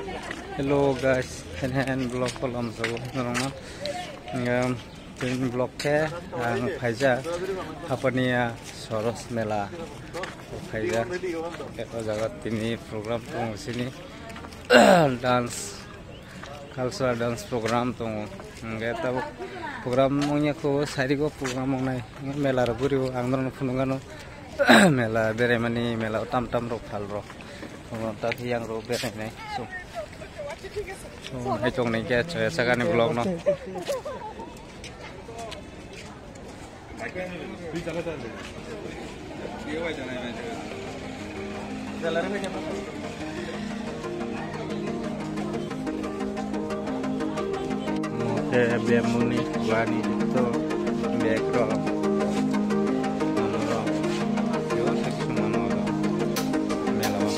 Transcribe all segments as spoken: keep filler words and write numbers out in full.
Hello guys, hen hen vlog kolom sabo norokno. Ngam tin vlog khe ang phaijak Hapania Soros Mela. Phaijak o jaga tini program tongo sini dance, cultural dance program tongo. Hingke tabuk program wngya kho sari go program wngnai mela rok guri o ang norok phunukgano mela beraimani mela o tam tam rok phal rok. Omo ta khe yang rok berai nai so. So hai tong nai khe chaya sakani vlog no. Omo khe bamboo ni wani jikto bag rok. Omo rok. Yo section mano oro. Mela o.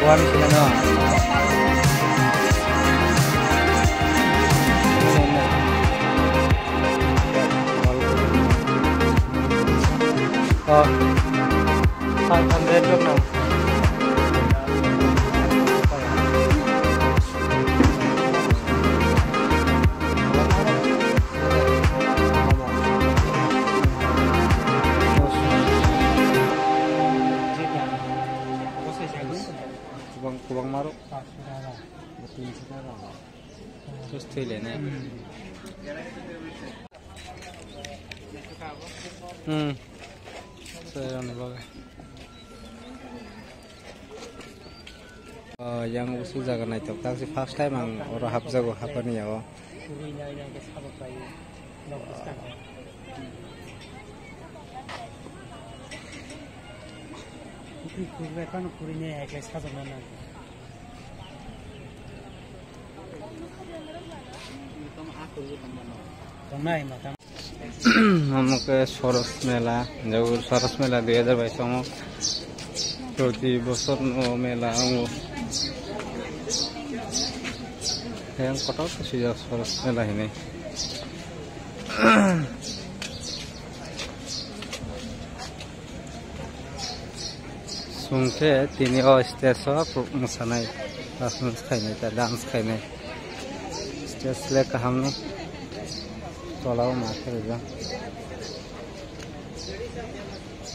One kilo no. Oh, five hundred no. Kubang, kubang marok. Terus tuh ini. Hmm. Saya nih bagai. Oh, yang usul jaga naitok, tak si first time ang oro hapjago, hapani ya o. Kurbe kano kurinai hai khe sajokna nango. Tongnai makam. Omo khe Soros Mela, Jagur Soros Mela dui hajar bais omo. Proti bosor no mela ongo. Yang kotor khe swijak Soros Mela hinwi. Chwng khe tini o stage o mwsanai, performance khainai, ta dance khainai. Stage le kaham no, tola o ma khe rijak.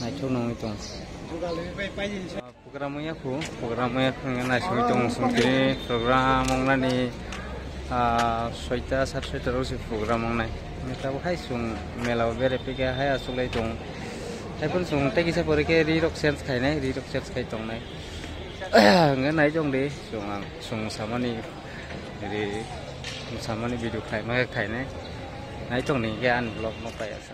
Naithok nungwi tong. Program wngya khu, program wngya khu wngya naisingwi tong chwng tini program wngnani, ah, soita, sat soita rok se program wngnai. Tabuk hai chwng mela o bere pika hai achuklai tong. Hai phano chwng tei kisa pore khe ri rok change khainai, ri rok change khai tongnai. Hwnkhe nai tong di, chwng ang, chwng samani ri, chwng samani video khlaima khe khainai. Nai tong di hwnkhe ani vlog no pai asa.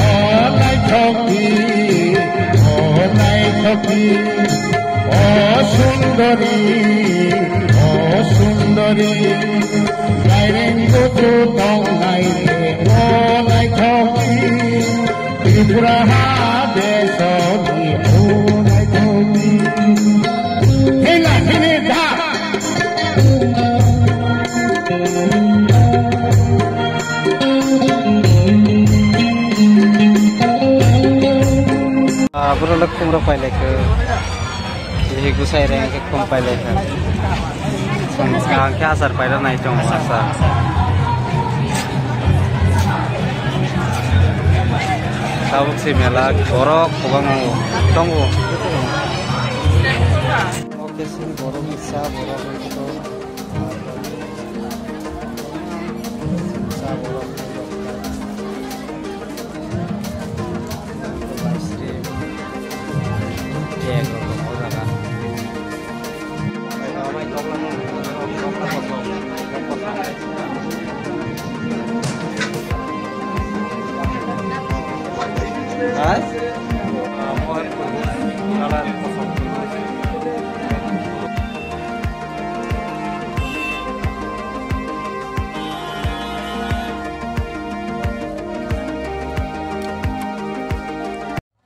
O naithok di, o naithok di, o sundori, o sundori, Jaireng buku tongnai de, o naithok di, Tripura ha desoni, o naithok di. Hila, hili, da. Ah, boro le khum rok pai lai khe. Hi gusai reng khe khum pai lai khe. Ang khe achar pai rw nai tongo, achar. Tabuk se mela borok kwbangma tongo. Oke, sini borok ni cha, borok ni cha. Ice cream, cake rok tongo o jaga. Hai?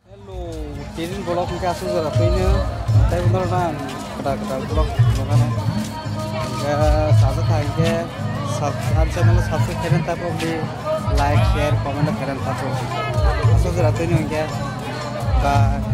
Hello, tini vlog hwnkhe aswk jora twino, tei bono nang kwtal kwtal vlog nukano. Hwnkhe sajak kha hwnkhe sub-, ani channel o subscribe khaina tapok di, like, share, comment khaina tapok di. Aswk jora twino hwnkhe, bye.